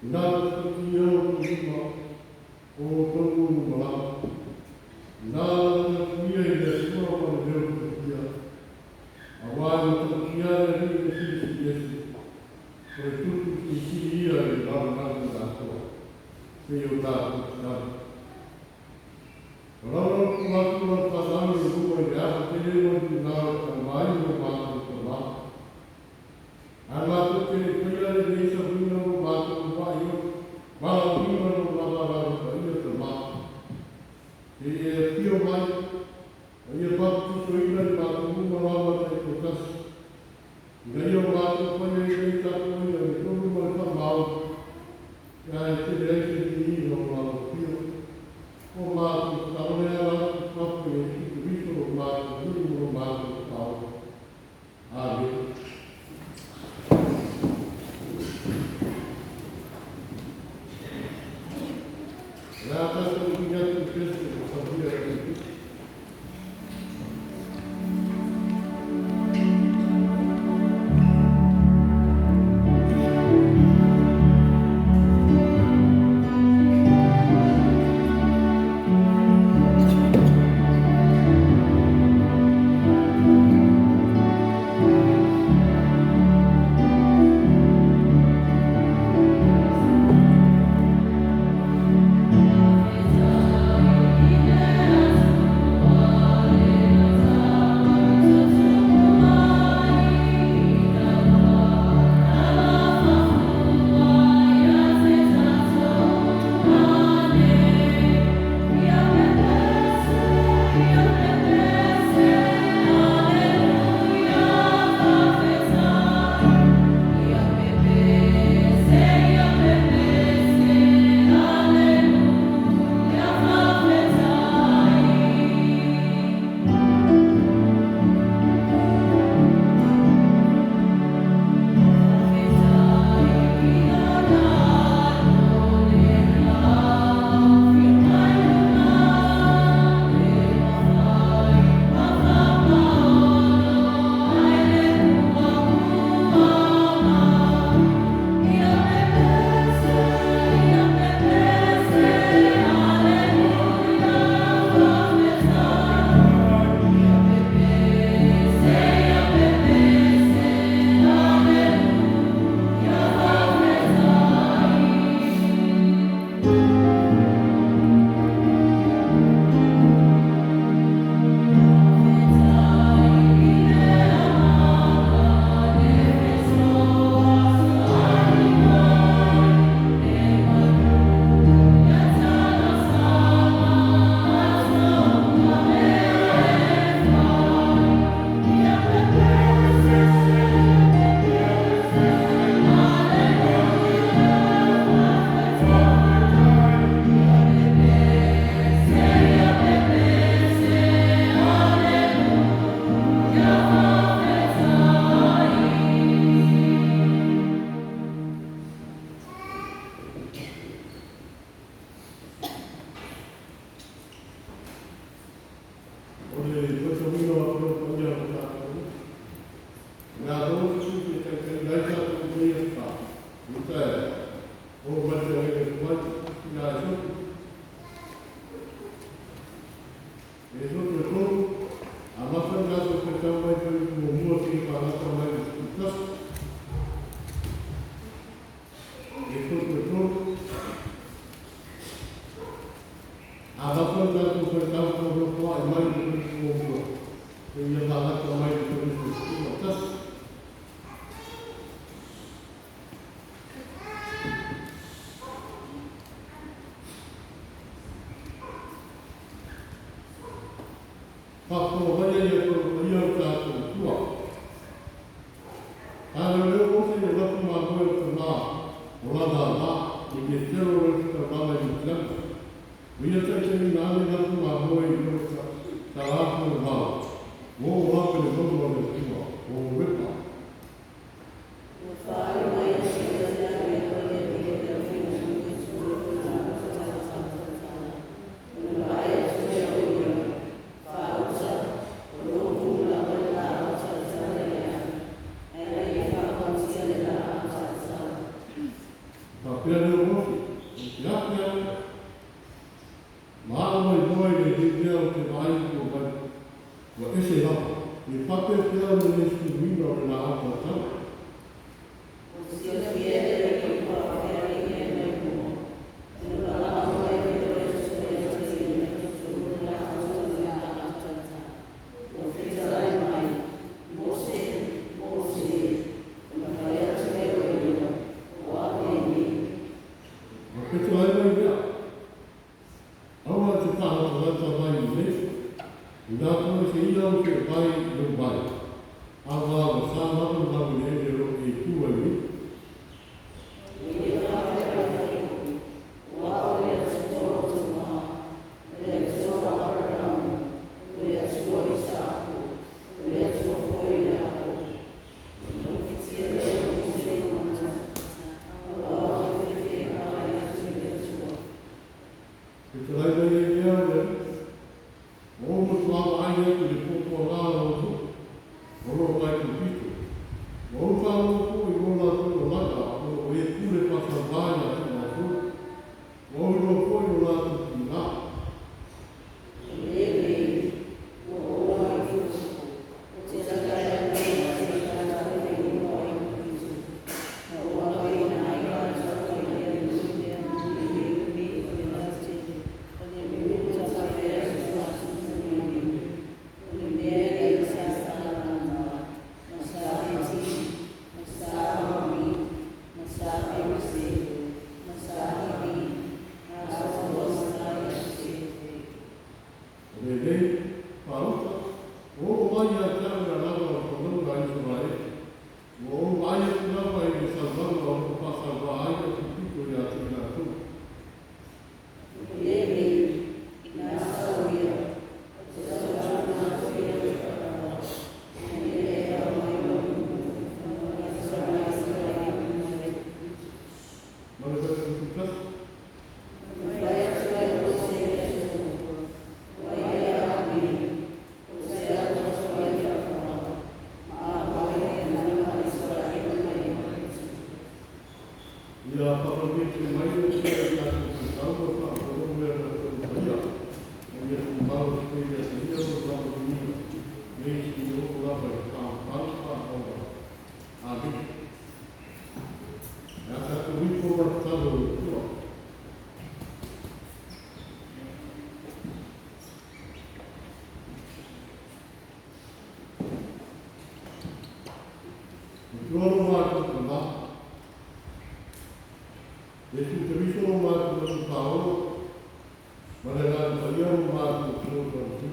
Ina tatatia o tolima o tolu malama. Ina tatatia i le Atua ma le leo tatatia. Aua e matautia le alii ma silisili ese. O le tupu silisili ia i le lalolagi atoa. Pei o tatou tatalo. O lau lau atu lau faatali i luma i le aso tele ma le tiga o le taumaina o matou tama. Ae matou te le faia lenei sauniga mo matou ma'i valaauina lo lavalava paia tama. Se i e afio mai, ma ia papatisoina i matou uma lava taitoatasi. Ina ia o matou faia i nei tapuaiga i le tonu ma le faamaoni, pe a e tele ai se viiga o lau afio. O matou tatalo lea ala atu i fafo i Iesu Keriso lo matou Alii ma lo matou Faaola. Amene. O le a tatou ui atu i pese o saunia e le Tupu. O le faitauina o Afioga Paia o le tatou nuu. O le a maua se tiute e taitaiina ai tatou i lenei aso Sa, lenei taeao, oo mai le feagaiga tuai, ina e soto. E soto e tolu, amata le tatou faitau mai le fuaiupu muamua seia fagata mai le 11. E soto e tolu, amata le tatou faitau faaoloolotoai mai le fuaiupu muamua seia fagata mai le fuaiupu 11. Faafofoga mai ia paia o le tatou Atua. A leoleo Mose i le lafu mamoe o tama o lana ama i Ietero o le ositaulaga i Mitiana. O ia taitaiina ane lafu mamoe i loo talaatu o le vao, ua oo lava i le mauga o le Atua, o Horepa. Faapea lea o Mose, o te ake au, ma ao mai moa i le mea o te vaai ua mai, ua ese lava, e faapefea ona le suluina o le laau tatau. Ma fetalai mai mea, aua te taha tagata mai i nei, inā koe se ia o te vai i lou vai, aua ua sa lava le laueleele o lo o e tu ai nei. Fetalai mai ai mea o le ua ou matua vaai atu i le puapuaga o nuu o lo o mai Pito. Ua ou faalogo foi i lo latou lalaga o lo o e pule faasauvā ia te matou. Ua ou iloa foi lo latou tiga. O lenei palota, ua oo mai ia te au le alaga o le fanauga a Isaraele. Ua ou vaai atu lava i le sauaga o lo o faasauvā ai atu pito ia te i latou. Ma le 71. Ia faamanuia mai le Atua i tatou faitau ma faafofoga mea na tou faia, ma ia tumau atu pea ia te ia lona faamanuiga, nei seia oo lava i le faamatala faaauau. Amene. E a tatou ifo ma le tatalo i le Atua. E tua lo matou tama, Iesu Keriso lo matou atu paolo, ma le Agaga Paia lo matou fesoasoani.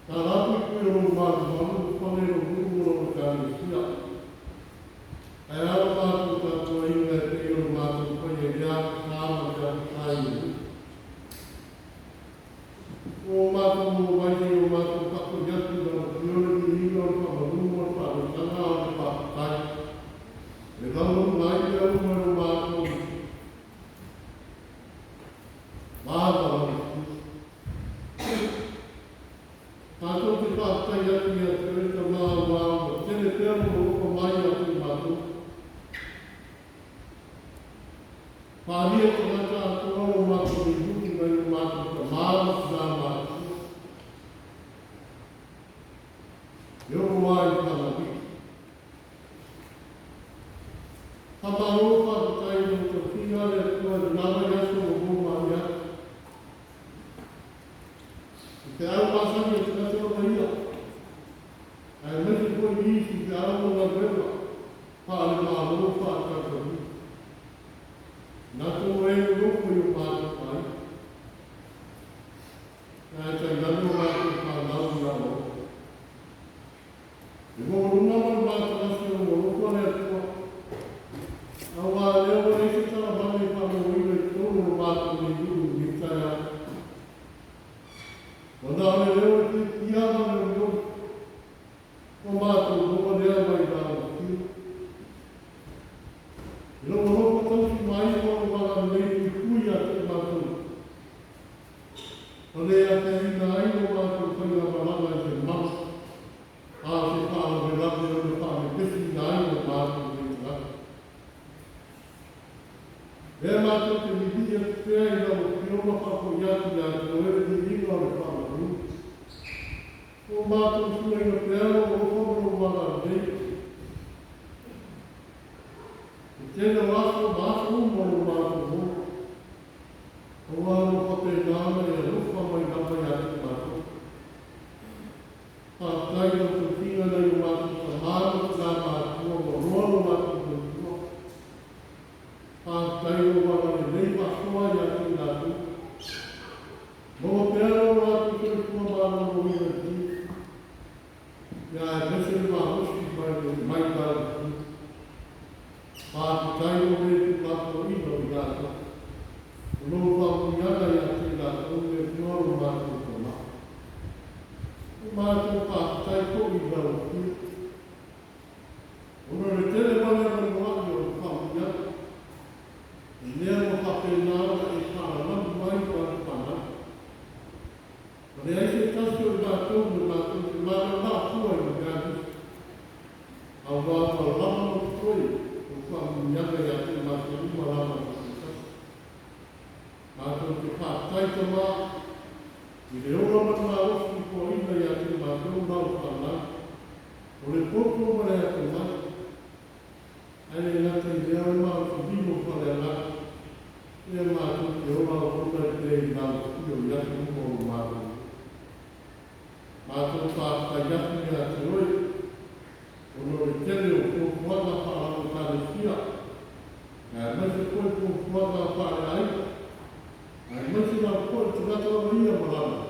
Tala atu i tui o lou malumalu ma fale lou nuu ma lou Ekalesia. Ae a la matou tapuaiga e pei ona matou faia i lea ata sa ma lea ata sa i le nuu. Ua o matou maua mai nei o matou faafoi atu i lau Afioga le viiga o le faamanu ma le faaaloalotaga a o le faafetai. E laulauina ai mea uma e lo matou va ma lau Afioga. Tatou te faafetai atu ia te oe Tama aua ua tele pea lou alofa mai ia te matou. Faaalia tagata atoa lo matou leiutu nai lo matou tama ma tina matutua. E oo lava i Pagaviki. Faamalo faafetai i lou taufiga le Atua i lena vaiaso ua maua mai ai. I feau masani a tagata uma ia, aemaise foi nisi feau ma galuega faale-Malo faale-kamupani. Na tou e nonofo i o matou aiga, ae tainane o matou fanau i aoaoga. E maualuga ma le matalasi o lou alofa le Atua, aua lea ua leai se talavale e faamauina i totonu o lo matou nei nuu Lea matou te vivii atu pea i lau Afioga faafo'i atu ia te oe le viiga o le faamanu. Ua matou suaina pea lou alofa ma lou agalelei i le tele o aso ma aso uma o lo matou ola, aua o lo o faapena ona e alofa mai lava ia te matou. Faafetai i lau tofiga nai o matou tama ma tina matutua ua loa lo latou soifua. Faafetai i lou agalelei faasoa ia te i latou. Maua pea lo latou soifua maloloina lelei, ia aemaise le malosi mai mai lau Afioga. Faafetai i lou le tuulafoaiina o i latou. O lou faamanuiaga ia te i latou le Atua lo matou Tama. O matou faafetai foi i lau Afioga, ona o le tele vale anoanoai o faamanuiaga, i mea ua faapena ona e faalalamu mai ma le fanau. Ma leai se tasi o i latou na matou te malamalama fua i le mea nisi, aua ua lava ma totoe o faamanuiaga ia te matou uma lava taitasi. Matou te faafetai Tama i le ola ma le malosi i foaiina ia te matou lau fanau, o le poto ma le atamai, ae le gata i lea o le malosilima o faaleagaga, ia matou te ola auauna ai pea i lau afio i aso uma o lo matou. Matou faafetai atu ia te oe, ona o le tele o fuafuaga faalau-Ekalesia, aemaise foi fuafuaga faaleaiga, aemaise lava foi tagata lava ia ma lana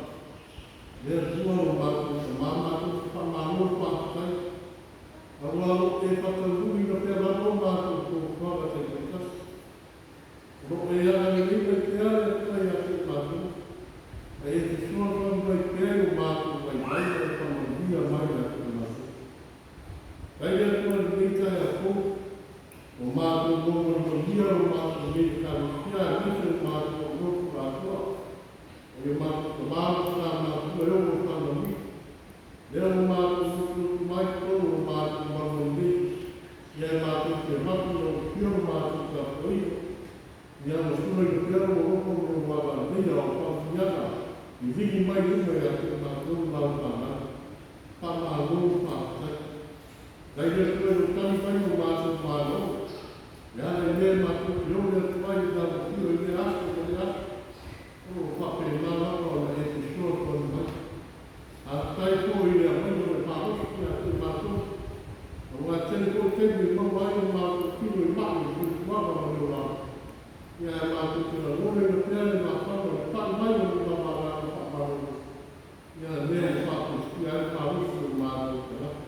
le Atua o matou tama, matou te faamalo le faafetai, aua o lo o e faataunuuina pea lava o matou fuafuaga taitaitasi. O lo o e agalelei mai pea le Atua ia te matou, ma e fesoasoani mai pea i o matou vaivaiga e faamanuia mai ia te matou. Faafetai le Atua i lenei taeao fou, ua matou maua lo matou nei Ekalesia, aemaise o matou aulotu atoa, o le matou tama ma tina matutua e ono faamanuia. Lea ua matou lotulotu mai totonu o matou malumalu nei, ia e matou te avatu i lau afio le matou tapuaiga, ia ma sulaina pea lou alofa ma lou agalelei a o faamanuiaga i vili mai luga ia te matou lau fanau. Faamalo faafetai. Faafetai le Atua i lou tali mai o matou malo. E ala i lea matou te ole atu ai i lau afio i lea aso ma lea aso. O lo o faapena lava ona e fesoasoani mai. Faafetai foi i le aumaiga o le malosi ia te matou, aua e tele foi taimi e maua ai o matou tino i mai o le soifuaga ma le olaga. Ia ae matou te lagonaina pea le mafana o le pai mai o le lava agaga faamalolo. Ia lea e faafuasifia ai le malosi o matou tagata.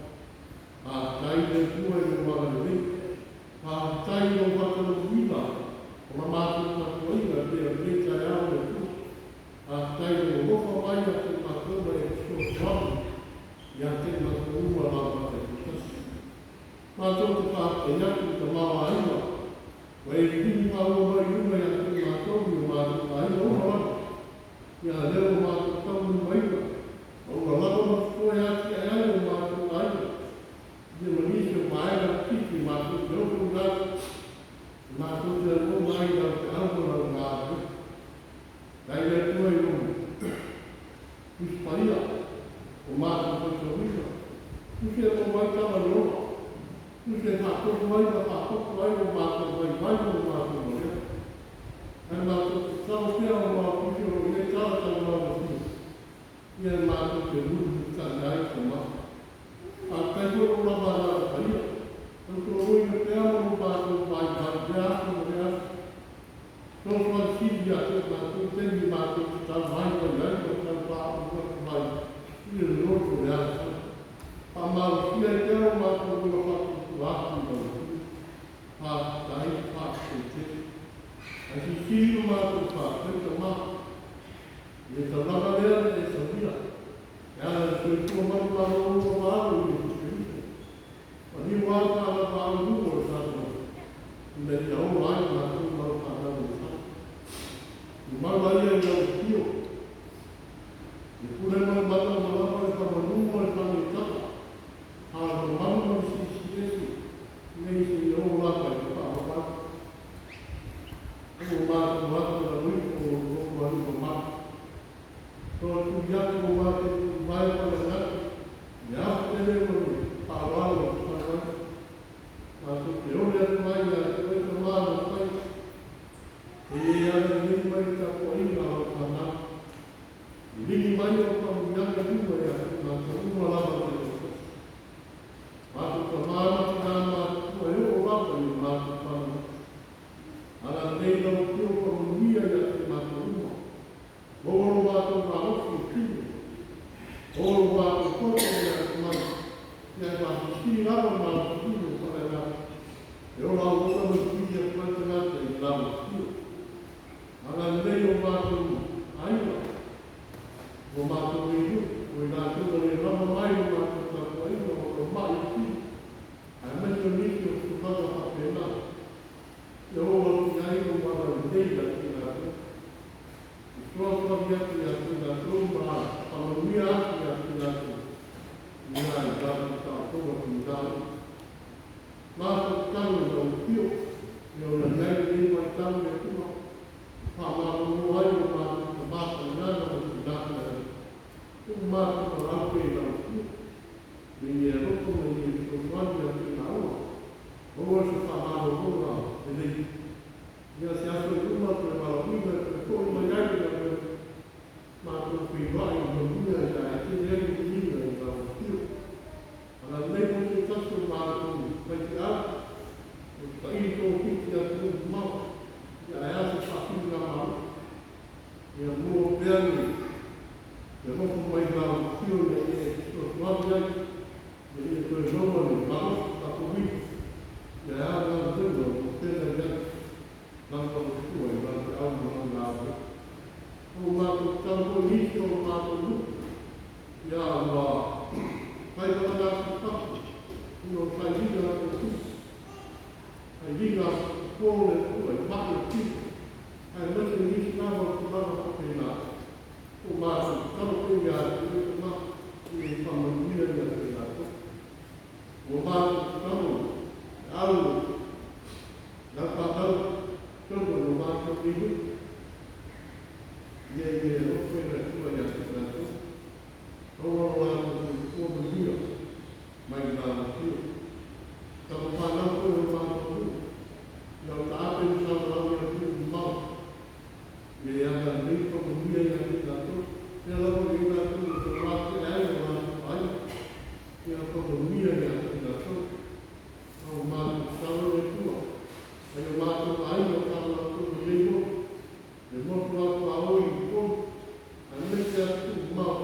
Faafetai i le Atua i lou agalelei. Faafetai i lou faataunuuina o la matou tapuaiga i pei o lenei taeao le Atua. Faafetai i lou alofa mai ia te matou ma e fesoasoani ia te matou uma lava taitoatasi. Matou te faafetai atu i tamaoaiga ua e liliu maua mai luga ia te matou i o matou aiga uma lava. Ia lea ua matou taulimaina, ma ua lava ma totoe atiae ai o matou aiga. Ia ma nisi o vaega titi matou te ofo i lalo, e matou te auauna ai i lau feau ma lau galulue. Faafetai le Atua i lou Tusi Paia o matou faitauina, tusi e maua ai tala i le ola, tusi e faatonu ai ma faapoto ai o matou vaivai ma o matou valea. Ae matou te tatalo pea aua o tusi o lo o i ai tala taualauafia, ia e matou te mulimulitai ai tama. Faafetai foi lou lava Agaga Paia, tautualuaina pea ma lo matou vaivai i lea aso ma lea aso. Fesoasoani sili ia te matou i taimi e matou te tau mai mai ai ma tau faauu atu mai i le loloto o le alafai. Faamalosia ai pea lo matou ola faatuatua atu i lau Afioga. Faafetai, faafetai tele. Ae silisili lo matou faafetai Tama i le taulaga lea na e sauia e ala i le soifua manumalo ma alo i Iesu Keriso. Maliu lava tala alo luma o le tatou ina ia ola ai matou lau fanau i le fale. Tumau laia i lau afio, le pule ma le mana ma lava le faamanu ma le faagetala, a o le mamalu ma le silisili ese, nei seia oo lava i le faavavau. Mātou te ole atu ai ia te oe ka māna whai. E e ana nei mai ta poainga o whanau. I ringi mai o whamuianga luma ia te mātou uma lava te roto. Mātou ka māna ki ngā mātua e o lava i o mātou whanau. Ana nei lau pio whamuia ia te mātou uma. Maua lo mātou malosi i tino. Maua lo mātou toto i a te mai. Ia e wāhi lava malosi i o wharenga. E ora o ora mai piri a koe tangata i lava pio. Ana nei o mātou aiwa. O mātou nei hu. O i rātou o le lava mai o mātou tātou aiwa o o mai i piri. Ai mai o nisi o tūranga whapena. Ia o atu i ai o wara i nei a te rātou. I tuawhari atu i a te rātou ma whamanuia atu i a te rātou i ngā i rātou tātonga ki rā. Mātou tau e rau pio, i ona nei nei mai tau e tuma, whamārono ai o mātou ka mātou ngana o te nākina e. O mātou ka raupe i rau pio, me i e roto me i e tuawhari a te ngā oa. Maua se whamārono rā, e nei. Ia se aso i uma toe maramuina toe fo'i mai ai i a mātou wheiwai i manuia i a e tele ai o minga i ngā pio. Ana nei mo te tasi o mātou kai te au, o te tairi tō whiti a te umu mau, ia e asa whawhiri ngā mau. Ia mua pea nei, ia noho mai ngā pio ia e tuatuari ai, ia ia toe maua nei, malosi ka kowiri, ia e a ngā whenua o tēnei ai, Langa o tua i lau te au ma lau ngā O mātou tau mo nisi o mātou nuku. Ia ua whai whakangā ki paku, i o whai ringa o tu. Whai ringa pōle tua i mahi o tino. Ai mate nisi lava o te langa whapena. O mātou tau ko ia te ue ma i e whamanuia ia te rātou. O mātou tau, te au, lau whānau, tau o mātou ihu. Ia i e roto i la tua ia te rātou. Aua o rātou te kua manuia mai i rā pio. Tama whānau koe o mātou hu. Ia o ta ape ni sa rau ia pio mau. Ia e anga nei whamanuia ia te rātou. Ia lava i rātou o te wāte ai o rātou ai. Ia whamanuia ia te rātou. Au mātou tau e tua. Ai o mātou ai o tā rātou o nei mo. E motu atu a oi i kō. Ai me te atu mau.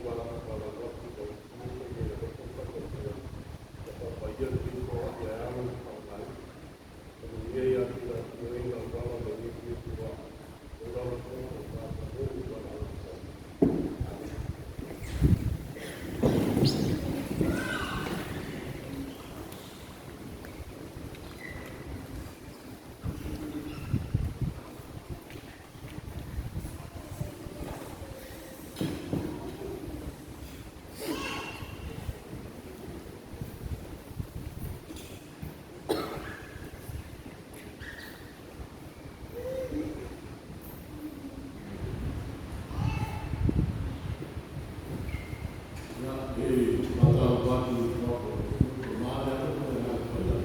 matou atu i lau Afioga i le alofa ma faatautaia, ia faapaia lenei foai ae alo le faaaogaina. Manuia ia te latou e lauala mai ai lenei foai, o lau Afioga o tatou o valaau tatau. Amene. Ia, e faatalofa atu i le Maota o le Fono, ma le alofa ma le agaga paia.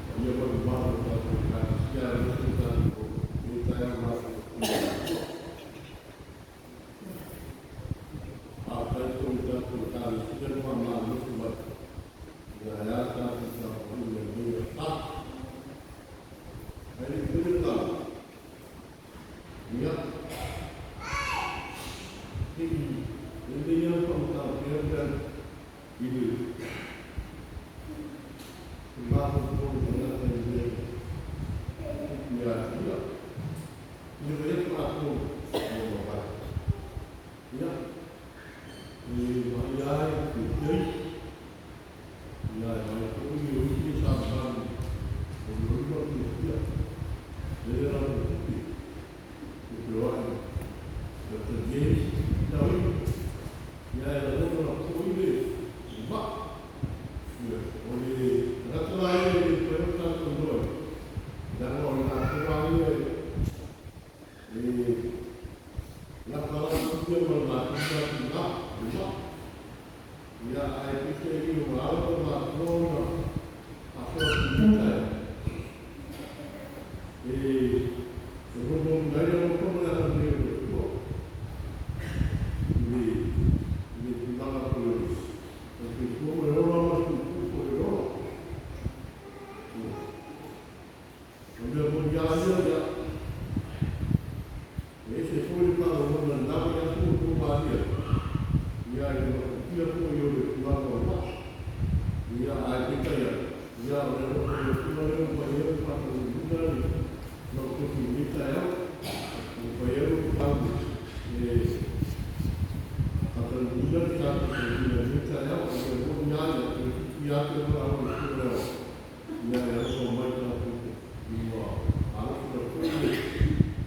Paia ma le mamalu o le tatou Ekalesia aemaise le tatou lenei taeao matagofie i le Atua. Faafetai foi i le tatou Ekalesia le faamalolosi mai ia ae a le tatou tapuaiga i lenei aso Sa. Ae le i faia le tala, ia, se i lelei lava le faamatala pea mea i le mafaufau o le tagata i mea e tupu ia te ia. I le vaiaso atoa ua mavae, ia, e vaaia ai le fiafia isi, ia e vaai foi o isi e savavali olioli ma fiafia, lele latou tupe, e feoai e talie isi tauiga, ia e lagona foi le maa. Ia, o le tagata la ia e le mafai ona tatou iloa ai, leaga o le latou lava ia e lata laitiiti ia ma le matou tatou ina, le maa. Ia, ae peitai ua ala ona mafua ona faasoa atu i lenei taeao, e molimauina ai le alofa ma le agalelei o le Atua i le tulaga foi o le soifua ma le ola ma le puipui foi o le ola. O le mea moni lava ia, ia, e ese foi le faalogona i lena vaiaso ua tumalie ai, ia, i le matautia foi o le tulaga o le maa. Ia, ae peitai ane, ia, o le alofa o le Atua lea ua mafai ai ona faataunuuina le lau tofi i lenei taeao. Ua mafai ai ona tau faataunuuina le tatou taulima i lenei taeao. O le mea moni lava ia, toeitiiti lava te valaau i le Atua e ao, ia, e alofa mai tatou te ua alofa mai foi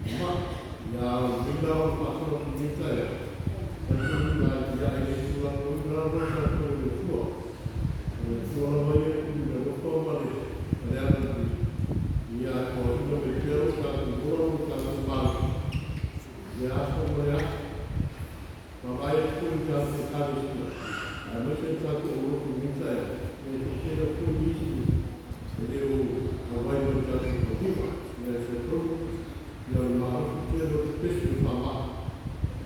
le maa. Ia, a o lenei la o le faasoa atu i lenei taeao, talitonu la, ia, e le tuulafoaina lava tatou e le Atua. O le Atua lava ia e tuli le alofa ma le agalelei, ia, e foaiina mai pea lo tatou ola ma lo tatou malosi i lea aso ma lea aso. Vaavaai atu foi i le tatou Ekalesia, aemaise le tatou aulotu i lenei taeao, ia e toatele atu foi nisi e le o auai mai i le tatou taulima. Ia e talitonu, ia o le malosi tele o le pepesi o le faamai,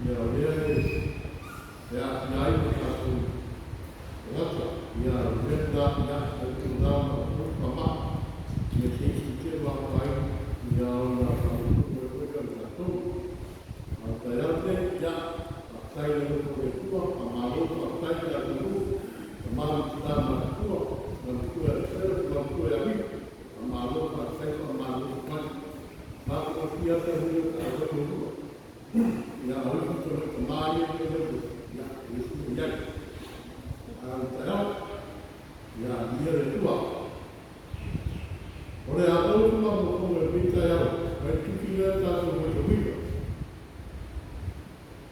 ia o lea e aafia ai lo tatou tagata. Ia o le mea lena, ia talitonu lava ma outou faamai, ia se isi te vaavaai ia ona faaletonu ai foi lea o le tatou. A o le taeao lenei, ia, faafetai i le alofa o le Atua, faamalo, faafetai i le atunuu, tama ma tina matutua, mamatua ia Petera, mamatua ia Mika, faamalo, faafetai, faamalolosi mai. Matagofie lava taimi o taavale oulua. Ia, o isi tamai tama ia e le ia, e le sili i ai. A o le taeao, ia, amuia le Atua. O le a tou faafogafoga i lenei taeao, mai le tusi lea tatou matauina,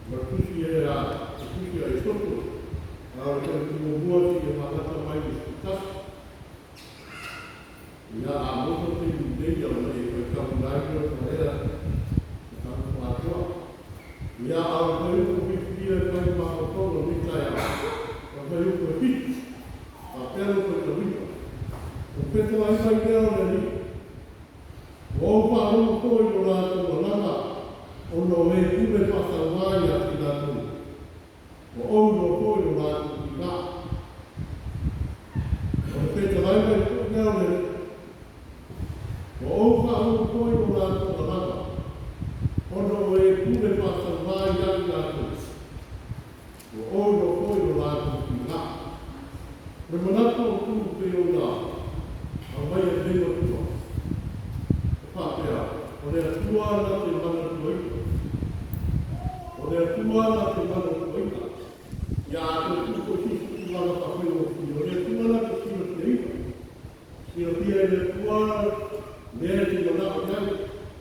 ma le tusi e a le tusi a Iesoto, a o le taimi muamua seia faagata mai le 11. Ia, a moso le taimi lenei, ona e faitauina ai lea o le faalea i tatou atoa. Ia, a o le fuaiupu filifilia e fai ma mafaufauga o lenei taeao, o le fuaiupu e 7, faapea lou faitauina, O fetoai mai lea o le Alii, ua ou faalogo foi i lo latou alaga ona o e pule faatauvā ia te i latou, ua ou iloa foi lo latou tiga. Le manatu o tu pei ona aumai e lenei matua, e faapea, o le Atua na te manatuaina. O le Atua na te manatuaina. Ia a toe tuu foi se isi tulaga faafaigofie, o le Atua na te silafiaina. Silafia e le Atua mea e te manao i ai.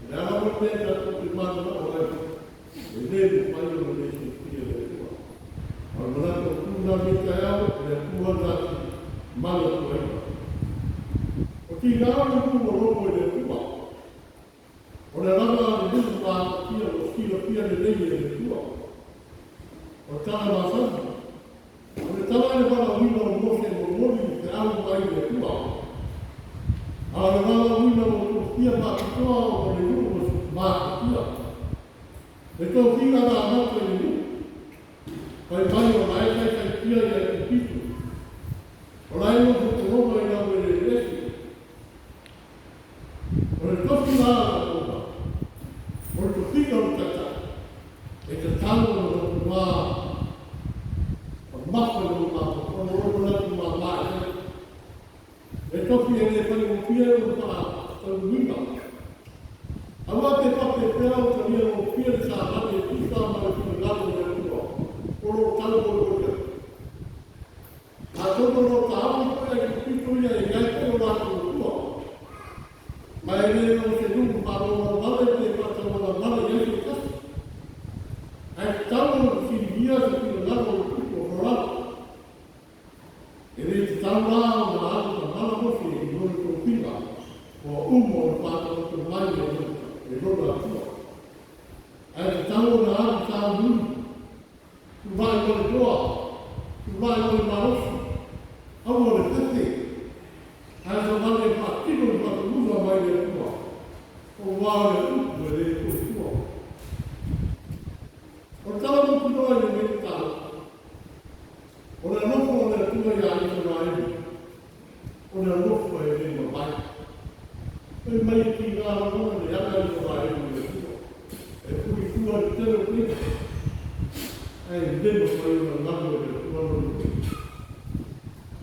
O le a lava le mea tatou te mananao ai, e le mafai ona le silafia e le Atua. A o le manatu autu lena i lenei taeao, o le Atua na te manatuaina. O tiga o le nuu ua logo i le Atua. O le lava a le nuu matatia ua silafia lelei e le Atua. O le tala masani, o le tala i le valaauina o Mose e momoli le feau mai le Atua. A o le valaauina ua tofia faapitoa o le nuu ua matatia. Le tofiga na amata i le nuu, fai mai o la e taitaitia i Aikupito, o la e nofo tologa i laueleele ese. O le tofi la a lagona, o le tofiga o le taitai, e tatau ona matua mamafa i lona mafaufau, o lona manatu mama i ai. Le tofi e le faigofie ona faataunuuina. Aua pe faapefea o talia gofie le savali e tusa ma le finagalo o le Atua o lo o taumoemoe ai. Atonu o lo o taofi foi Aikupito ia e i ai foi o latou atua, ma e le o se nuu faaloaloa vale pe faatauala vale i ai se tasi. Ae tatau ona fesiligia se finagalo o le tupu o Farao. E le tatau la ona alu tamala Mose i lona tofiga ua uma ona faataoto mai e lona Atua. Ae tatau ona alu sauniuni, tulai ma le toa, tulai ma le malosi, aua le fefe, ae savali e faatino le faatonuga mai le Atua, aua o le upu e le toe tua. O le tala mautinoa i lenei tatalo, o le alofa o le Atua iā Isaraelu, o le alofa e le mavae. Fai mai e tiga lagona le aga Isaraelu i le Atua, e fuifua i le tele o taimi, ae le mafai ona galo e le Atua lona nuu.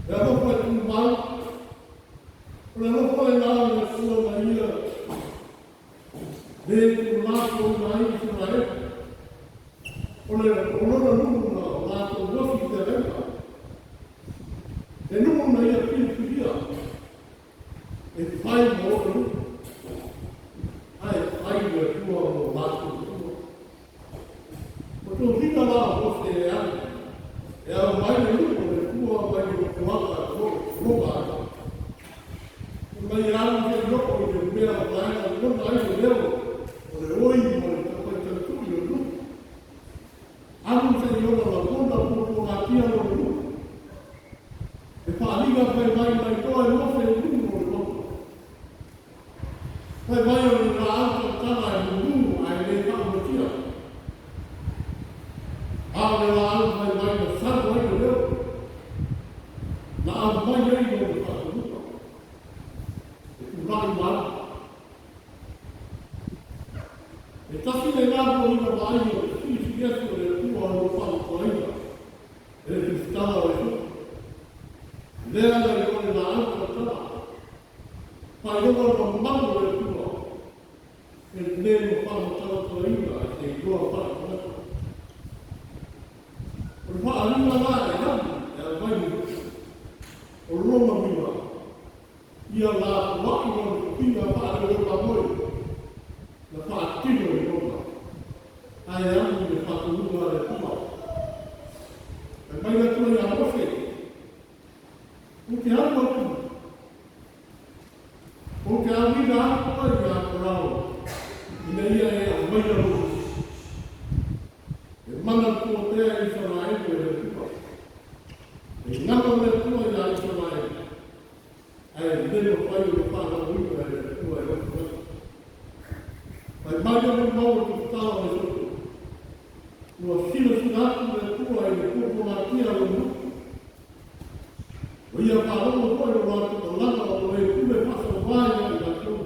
Le alofa e tumau, o le alofa lena o le Atua na ia le tuulafoina ai Isaraelu, o le o lona nuu na latou ofi feagaiga, le nuu na ia filifilia e fai ma ona nuu, ae fai le Atua mo latou Atua. O tofiga la o Mose e alu, e aumai le nuu o le Atua mai le nofoaga e tologa ai. Fai mai alu seia oo i le mea o la e lagona ai le leo o le oi ma le tafaitautui o le nuu. Alu seia ona lagona puapuagatia lona nuu. E faaaliga fai mai na iloa e Mose i luga o le mauga. Fai mai o le laau tautala e mumu ae le faaumatia. A o le laau fai mai na salu ai le leo, na aumai ai lona faatonuga. E tulai ma alu. E tasi lena foliga vaaia o le silisili atu o le Atua o lo o faamatalaina e le Tusitala o Esopo. Lea na iloa le laau tautala, faailoga o le mamalu o le Atua, e le ma faamatalatalaina e se iloa faaletagata. O le faaaliga la e alu e aumai le nuu, o lona uiga, ia lafoai lona tofiga faaleleia mamoe na faatino i lona, ae alu i le faatonuga a le Atua. Fai mai le Atua ia Mose, Ou te alu atu, ou te auina atu oe ia Parao, ina ia e aumaia lou nuu. E manatua pea e Isaraelu e le Atua. E galo le Atua iā Isaraelu, ae le mafai ona faalauina e le Atua e ona tagata. Fai mai le molimau o le Tusitala o Esoto, Ua silasila atu le Atua i le puapuagatia o lona nuu. Ua ia faalogo foi lo latou alaga o lo e pule faasauvā ia i latou.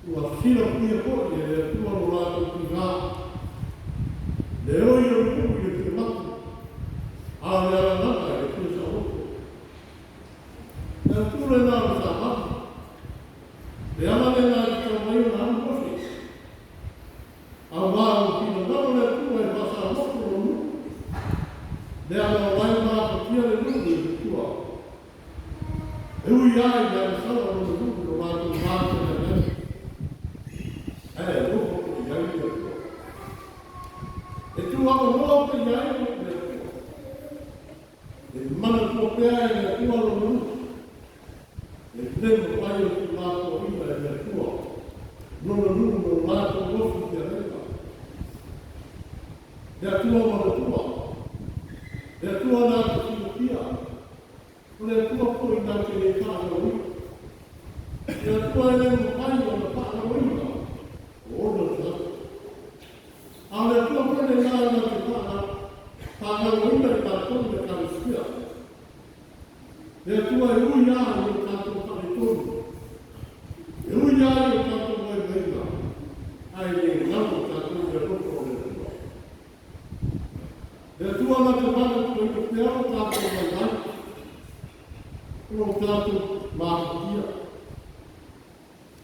Ua silafia foi e le Atua lo latou tigā, le oi o le nuu i le fia matu, a o le alalaga i le fia saoloto. Leaga o la e mafatia le nuu i le tua. E ui lava i le agasala o lona nuu i lo latou va feagai ai, ae alofa pea i ai le Atua. E tuuavanoa pea i ai le Atua. E manatua pea e le Atua lona nuu. E le mafai ona tuulafoaiina e le Atua lona nuu i lo latou ofi feagaiga. Le Atua manatua, le Atua na te silafia, o le Atua foi na te le faagaloina. Le Atua e le mafai ona faagaloina o ona tagata. A o le Atua foi lena na te faagaloina i tatou le Ekalesia. Le Atua e ui lava i o tatou faaletonu, e ui lava i o tatou vaivaiga, ae le galo tatou i le alofa o le Atua. Le Atua na te manatuaina pea o tatou vaivai, o lo tatou mafatia.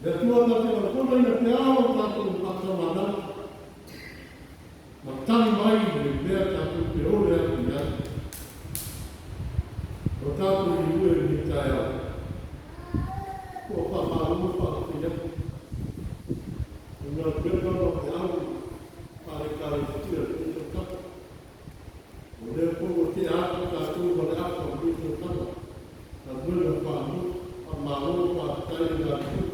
Le Atua na te lagonaina pea o tatou faatauanau, ma tali mai i le mea tatou te ole atu i ai. O tatou liliue i lenei taeao, ua faamalo ma faafetai atu. O galuega ma feau faale-Ekalesia i lenei tausaga. O lea foi ua tea atu tatou ma le afa o lenei tausaga. Galuega faanoto, faamalo, faafetai le galulue,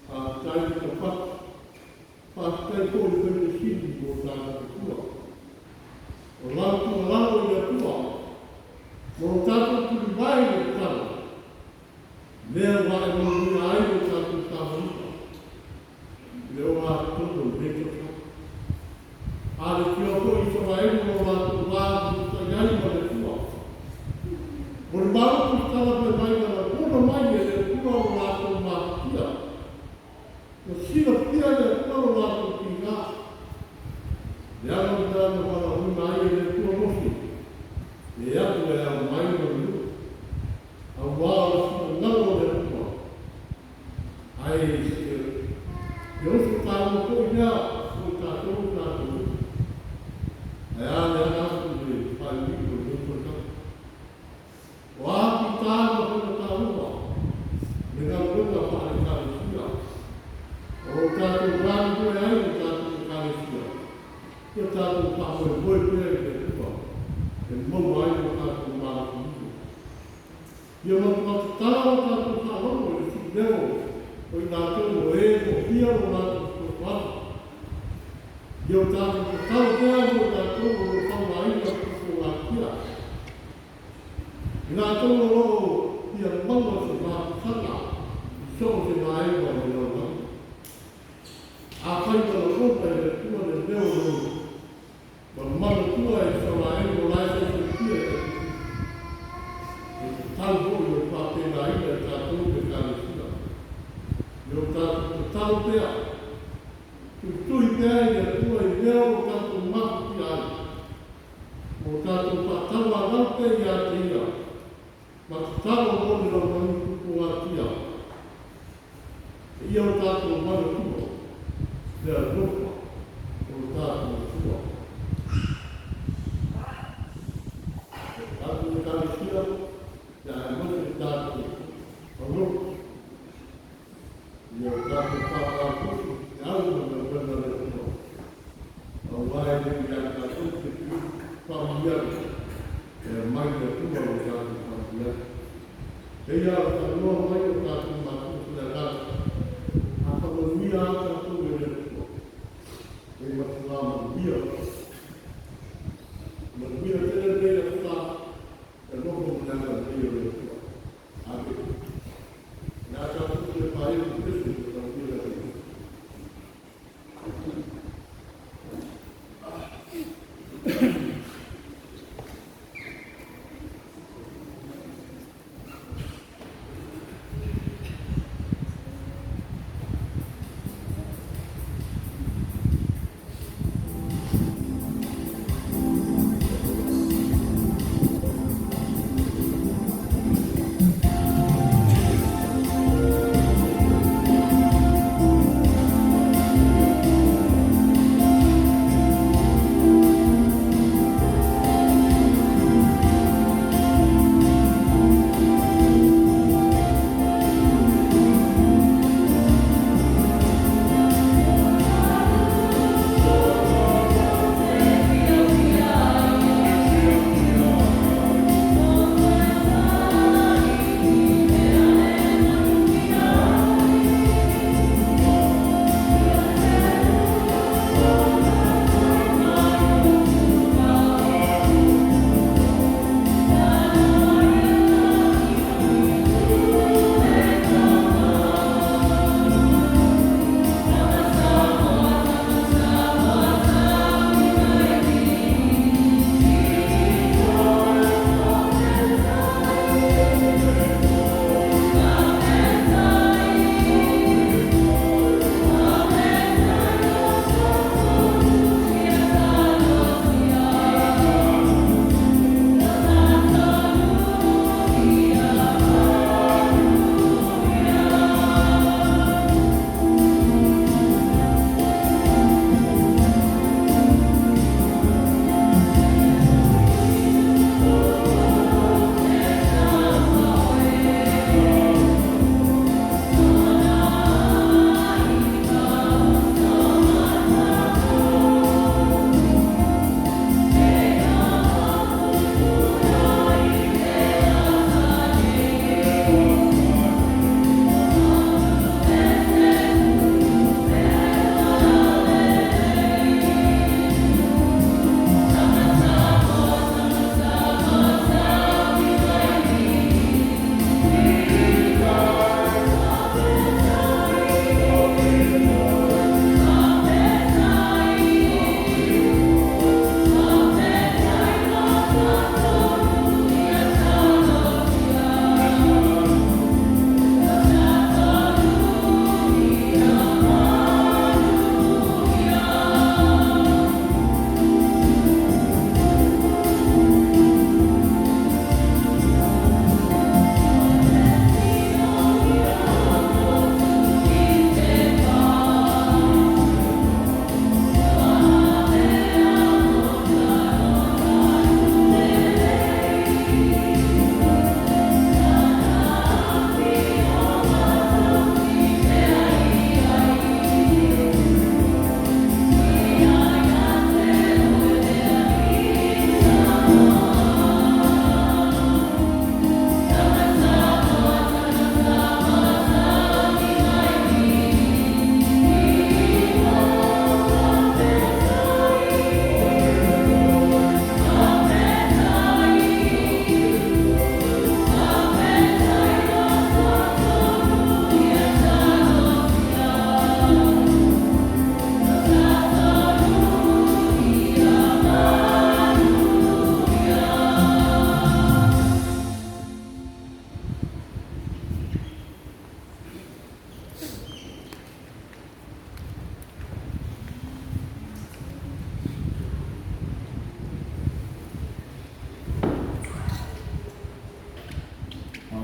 faafetai le taufati, faafetai foi i le Failautusi Sili mo tatou tua. O lau tuualalo i le Atua, mo lo tatou tulivae i le tatalo, lea ua e manuia ai lo tatou savaliga i le ogatotonu o lenei tausaga. A le tio foi Isaraelu lo latou va fesootai ai ma le Atua. Mo le maupu i tala fai mai na lagona mai e le Atua o latou mafatia. Ua silafia e le Atua lo latou tiga. Leaga lena na valaauina ai e le Atua Mose, e alu e ao mai lona nuu. Auā o le finagalo o le Atua. Ae se oso taua foi lea mo i tatou i tatou nuu. Ae a le aga atu i le faaiuiu o lenei tausaga. O a fita ma faigata uma le galuega faale-Ekalesia, o lo o tatou galulue ai le tatou Ekalesia, ia tatou faamoemoe pea i le Atua e maua ai lo tatou malosiaga. Ia matua tatala lo tatou faalogo i le siuleo o i latou o e toafia lo latou fesoasoani. Ia o tatou tatalo pea mo i latou o lo o faaaogaina pupuatia. I latou o lo o fia maua se mafusaga i so o se vaega o le lalolagi. Afai ua lagona e le Atua le leo o lona ma manatua e Isaraelu o la e sa silafia e tatou, e tatau foi ona faapenaina e tatou le Ekalesia. Ia o tatou tatalo pea, tuitui pea i le Atua i mea o lo tatou mafatia ai, ma o tatou faatauanau pea ia te Ia, ma tatalo mo le lalolagi pupuatia. Ia o tatou manatua le alofa o lo tatou Atua. Tatou Ekalesia, ia aemaise le tatou alofa. Ia o tatou faamalosi i au ma galuega a le Atua. Auā e le ia tatou te faamanuiaga, e aumai le Atua lo tatou faamanuiaga. Eia o faanoa mai o tatou matua faaleagaga, a faamanuia a tatou e le Atua, e matua manuia. Manuia tele lenei aso Sa, e alofa ma le agalelei o le Atua. Amene. O le a tatou toe faaiu i le pese o tautia le Atua.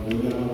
Thank you.